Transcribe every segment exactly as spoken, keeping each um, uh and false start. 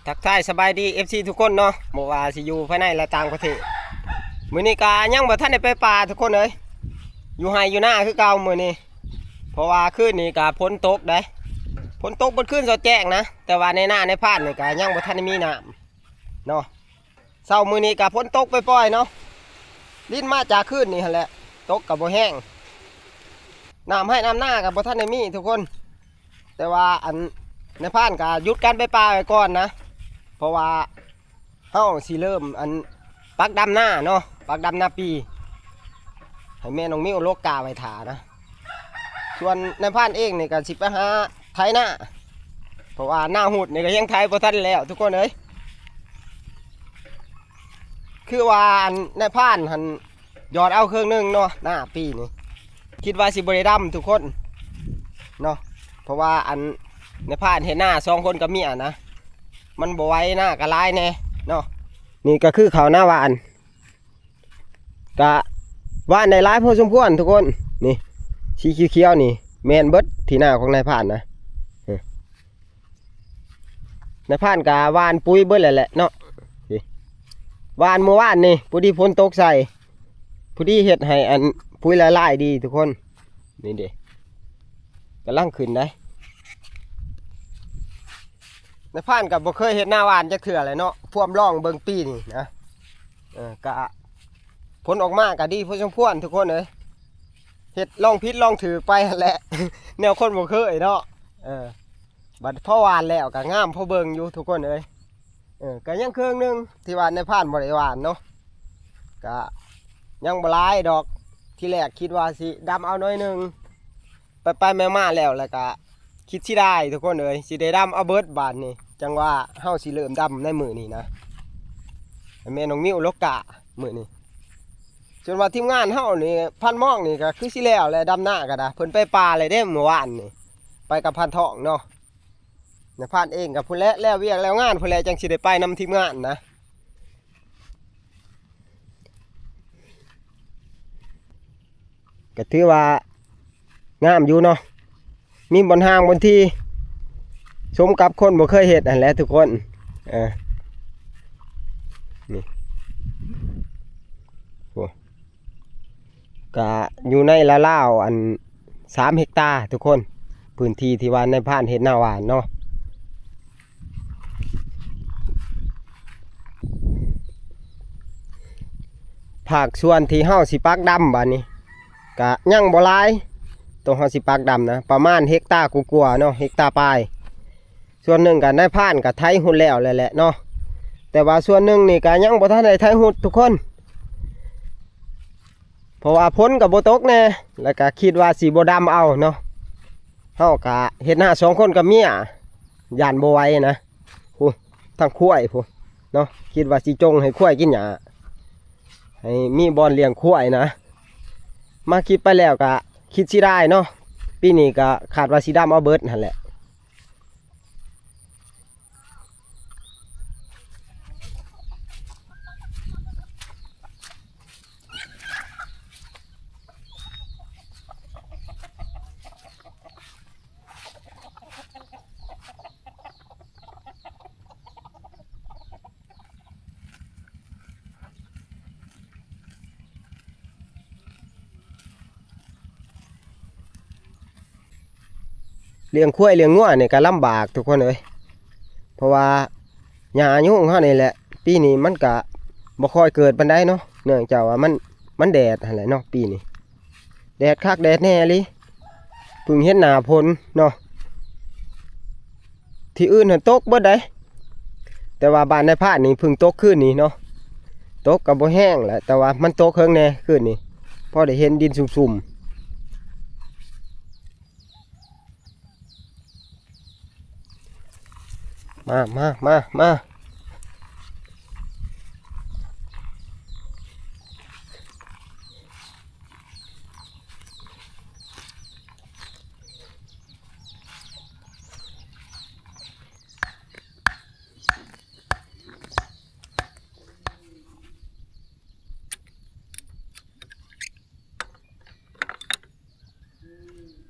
ทักทายสบายดี เอฟซี ทุกคนเนาะ บ่ว่าสิอยู่ภายในและต่างประเทศ มื้อนี้ก็ยังบ่ทันได้ไปป่าทุกคนเอ้ย อยู่ไร่อยู่นาคือเก่ามื้อนี้ เพราะว่าคืนนี้ก็ฝนตกเด้ ฝนตกเบิดคืนสอดแจ้งนะ แต่ว่าในนาในพานนี่ก็ยังบ่ทันได้มีน้ำเนาะ เช้ามื้อนี้ก็ฝนตกปล่อยๆเนาะ รินมาจากคืนนี้หั้นแหละ ตกก็บ่แห้ง น้ำไร่น้ำนาก็บ่ทันได้มีทุกคน แต่ว่าอันนายพรานก็หยุดการไปป่าไว้ก่อนนะ เพราะว่าเฮาสิเริ่มอันปักดำนาเนาะ ปักดำนาปี ให้แม่น้องมิวลกกาไว้ถ่านะ ส่วนนายพรานเองนี่ก็สิไปหาไถนา เพราะว่านาฮุดนี่ก็ยังไถบ่ทันแล้วทุกคนเอ้ย คือว่าอันนายพรานหั่นหยอดเอาเครื่องหนึ่งเนาะ นาปีนี่ คิดว่าสิบ่ได้ดำทุกคนเนาะ เพราะว่าอันนายพรานเฮ็ดนาสองคนกับเมียนะ มันบ่ไหว นาก็หลายแน่เนาะ นี่ก็คือข้าวนาหว่าน ก็หว่านได้หลายพอสมควรทุกคน นี่ สีเขียวๆนี่ แม่นเบิดที่นาของนายพรานนะ เออ นายพรานก็หว่านปุ๋ยเบิดแล้วแหละเนาะ นี่ หว่านเมื่อวานนี่ พอดีฝนตกใส่ พอดีเฮ็ดให้อันปุ๋ยละลายดีทุกคน นี่เด้ กำลังขึ้นได้ นายพรานก็บ่เคยเฮ็ดนาหว่านจักเทื่อเลยเนาะ พวมลองเบิ่งปีนี้นะ เออ ก็ผลออกมาก็ดีพอสมควรทุกคนเอ้ย เฮ็ดลองผิดลองถูกไปหั้นแหละ แนวคนบ่เคยเนาะ เออ บัดพอหว่านแล้วก็งามพอเบิ่งอยู่ทุกคนเอ้ย เออ ก็ยังเครื่องหนึ่งที่ว่านายพรานบ่ได้หว่านเนาะ ก็ยังบ่หลายดอก ทีแรกคิดว่าสิดำเอาหน่อยหนึ่ง ไปไปมามาแล้ว แล้วก็คิดเสียดายทุกคนเอ้ย สิได้ดำเอาเบิดบาดนี่ จั่งว่าเฮาสิเริ่มดำในมื้อนี้นะ ให้แม่น้องมิวลกกามื้อนี้ ส่วนว่าทีมงานเฮานี่ พันหม่องนี่ก็คือสิแล้วแหละ ดำนาก็ได้ เพิ่นไปป่าเลยเด้เมื่อวานนี่ ไปกับพันทองเนาะ นายพรานเองก็พู้นแหละ แล้วเวียกแล้วงานพู้นแหละ จั่งสิได้ไปนำทีมงานนะ ก็ถือว่างามอยู่เนาะ มีบ่อนห่างบ่อนที่ สมกับคนบ่เคยเฮ็ดหั้นแหละทุกคน เออ นี่ โอ้ ก็อยู่ในราวๆอัน สามเฮกตาร์ทุกคน พื้นที่ที่ว่านายพรานเฮ็ดนาหว่านเนาะ ภาคส่วนที่เฮาสิปักดำบาดนี้ ก็ยังบ่หลาย ตัวเฮาสิปักดำนะ ประมาณเฮกตาร์กว่าๆเนาะ เฮกตาร์ปลาย ส่วนหนึ่งก็นายพรานก็ไถฮุดแล้วแหละเนาะ แต่ว่าส่วนหนึ่งนี่ก็ยังบ่ทันได้ไถฮุดทุกคน เพราะว่าฝนก็บ่ตกแน่ แล้วก็คิดว่าสิบ่ดำเอาเนาะ เฮาก็เฮ็ดนาสองคนกับเมีย ย่านบ่ไหวนะ พุ้น ทั้งควายพุ้นเนาะ คิดว่าสิจงให้ควายกินหญ้า ให้มีบ่อนเลี้ยงควายนะ มาคิดไปแล้วก็คิดเสียดายเนาะ ปีนี้ก็คาดว่าสิดำเอาเบิดหั้นแหละ เลี้ยงควายเลี้ยงงัวนี่ก็ลำบากทุกคนเอ้ย เพราะว่าหญ้ายุงเฮานี่แหละ ปีนี้มันก็บ่ค่อยเกิดปานใดเนาะ เนื่องจากว่ามัน มันแดดหั้นแหละเนาะ ปีนี้ แดดคักแดดแน่อีหลี เพิ่งเห็นหน้าฝนเนาะ ที่อื่นหั้นตกเบิดได๋ แต่ว่าบ้านนายพรานนี่เพิ่งตกคืนนี้เนาะ ตกก็บ่แห้งแหละ แต่ว่ามันตกเฮิงแน่คืนนี้ พอได้เห็นดินซุ่มๆ มา มา มา มา อืม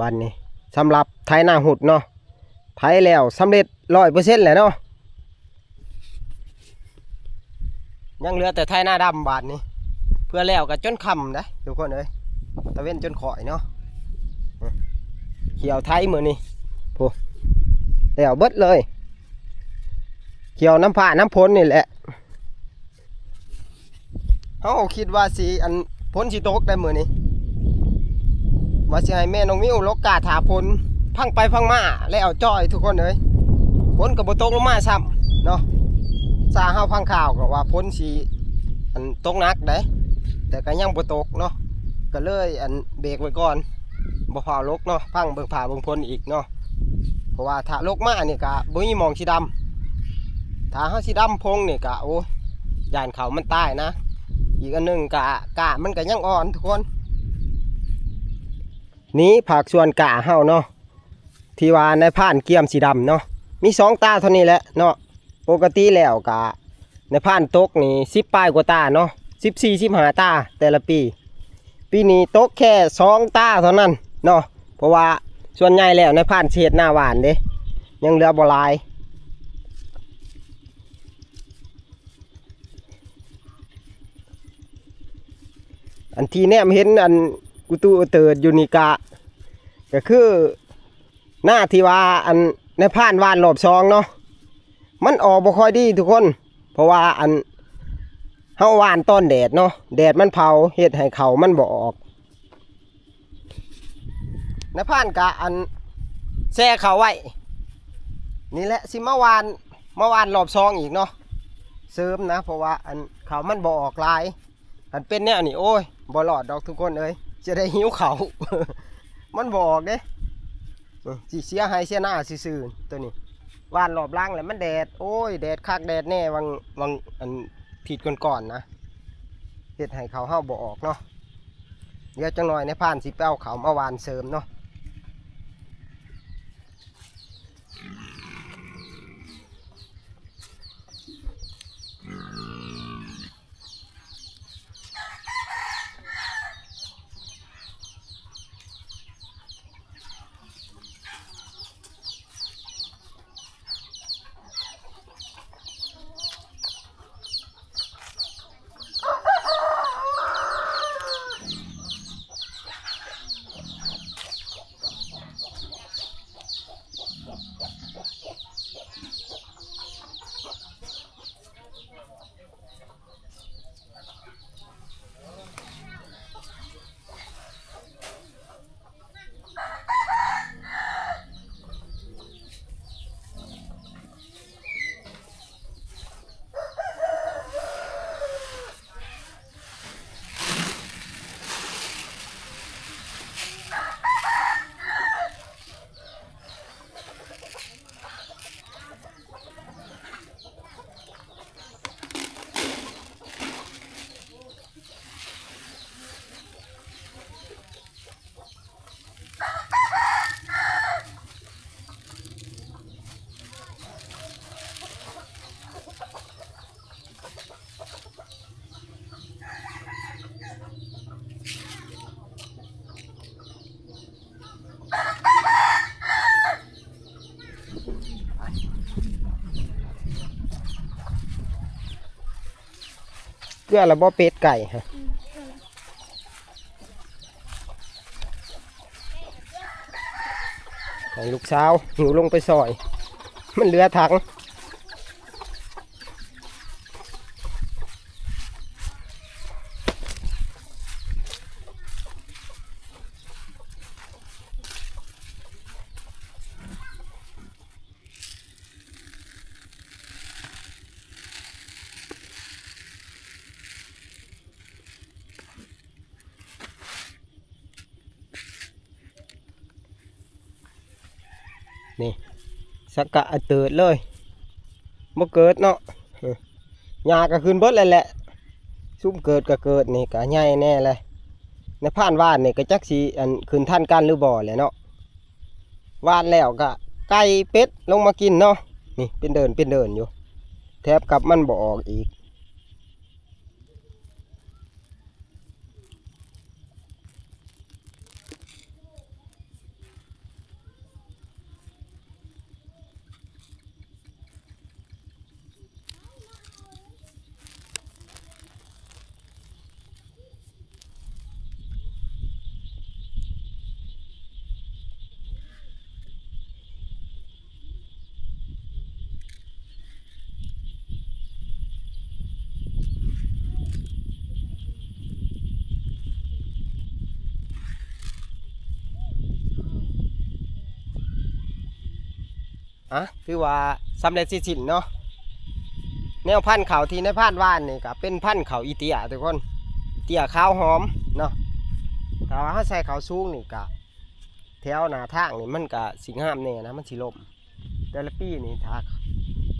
บาดนี้ สำหรับไถนาฮุดเนาะ ไถแล้วสำเร็จร้อยเปอร์เซ็นต์แหละเนาะ ยังเหลือแต่ไถนาดำบาดนี้ เพื่อแล้วก็จนค่ำนะทุกคนเอ้ย ตะเว็นจนค่อยเนาะ เขียวไถมื้อนี้ โอ้ แล้วเบิดเลย เขียวน้ำฟ้าน้ำฝนนี่แหละ เฮาคิดว่าสิอันฝนสิตกได้มื้อนี้ ว่าสิให้แม่น้องมิวลกกาถ่าฝน พังไปพังมาแล้วจ้อยทุกคนเอ้ย ฝนก็บ่ตกลงมาซ้ำเนาะ ซาเฮาฟังข่าวก็ว่าฝนสิอันตกหนักเด้ แต่ก็ยังบ่ตกเนาะ ก็เลยอันเบรกไว้ก่อน บ่ฟ้าวลกเนาะ ฟังเบิ่งฟ้าเบิ่งฝนอีกเนาะ เพราะว่าถ้าลกมานี่ก็บ่มีหม่องสิดำ ถ้าเฮาสิดำพงนี่ก็ โอ้ ย่านเขามันตายนะ อีกอันหนึ่งก็ กล้ามันก็ยังอ่อนทุกคน นี่ภาคส่วนกล้าเฮาเนาะ ที่ว่านายพรานเกียมสิดำเนาะ มีสองตาเท่านี้แหละเนาะ ปกติแล้วก็นายพรานตกนี่สิบปลายกว่าตาเนาะ สิบสี่ สิบห้าตาแต่ละปี ปีนี้ตกแค่สองตาเท่านั้นเนาะ เพราะว่าส่วนใหญ่แล้วนายพรานสิเฮ็ดนาหว่านเด้ ยังเหลือบ่หลาย อันที่แนมเห็นอันกูตูเติดอยู่นี่กะ ก็คือหน้าที่ว่าอันนายพรานหว่านรอบสองเนาะ มันออกบ่ค่อยดีทุกคน เพราะว่าอันเฮาหว่านตอนแดดเนาะ แดดมันเผาเฮ็ดให้เขามันบ่ออก นายพรานกะอันแช่เขาไว้ นี่แหละสิมาหว่าน มาหว่านรอบสองอีกเนาะ เสริมนะ เพราะว่าอันเขามันบ่ออกหลาย อันเป็นแนวนี่ โอ้ย บ่รอดดอกทุกคนเอ้ย จะได้หิวเขา มันบ่ออกเด้ เออ สิเสียไร่เสียนาซื่อๆ ตัวนี้ หว่านรอบหลังแล้วมันแดด โอ้ย แดดคักแดดแน่ วัง วัง อัน ผิดก่อนๆ นะ เฮ็ดให้เขาเฮาบ่ออกเนาะ เดี๋ยวจังหน่อยนายพรานสิไปเอาเขามาหว่านเสริมเนาะ เกลือละบ่ เป็ดไก่ฮะ ให้ลูกสาวหิ้วลงไปซอย มันเหลือถัง นี่ สักกะเติดเลย บ่เกิดเนาะ เออ หญ้าก็ขึ้นเบิดแล้วแหละ ซุมเกิดก็เกิดนี่ก็ใหญ่แน่เลย นายพรานหว่านนี่ก็จักสิอันขึ้นทันกันหรือบ่แหละเนาะ หว่านแล้วก็ไก่เป็ดลงมากินเนาะ นี่เป็นเดินเป็นเดินอยู่ แถบกับมันบ่ออกอีก เ อ่ะ ถือว่าสำเร็จสิ้นเนาะ แนวพันธุ์ข้าวที่นายพรานหว่านนี่ก็เป็นพันธุ์ข้าวอีเตี้ยทุกคน อีเตี้ยขาวหอมเนาะ ถ้าว่าเฮาใส่ข้าวสูงนี่ก็ แถวหน้าทางนี่มันก็สิงามแน่นะ มันสิล่ม แต่ละปีนี่ถ้า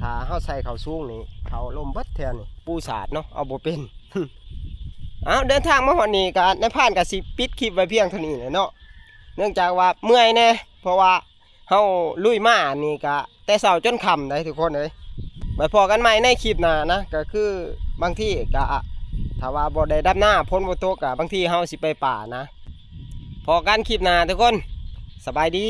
ถ้าเฮาใส่ข้าวสูงนี่ ข้าวล่มเบิดแถวนี่ ปูสาดเนาะ เอาบ่เป็น เอาเดินทางมาฮอดนี่ก็นายพรานก็สิปิดคลิปไว้เพียงเท่านี้แหละเนาะ เนื่องจากว่าเมื่อยแน่ เพราะว่าเฮาลุยมานี่ก็แต่เช้าจนค่ำได้ทุกคนเอ้ย ไว้พ้อกันใหม่ในคลิปหน้านะ ก็คือบางทีก็ถ้าว่าบ่ได้ดำนา ฝนบ่ตกก็บางทีเฮาสิไปป่านะ พ้อกันคลิปหน้าทุกคน สบายดี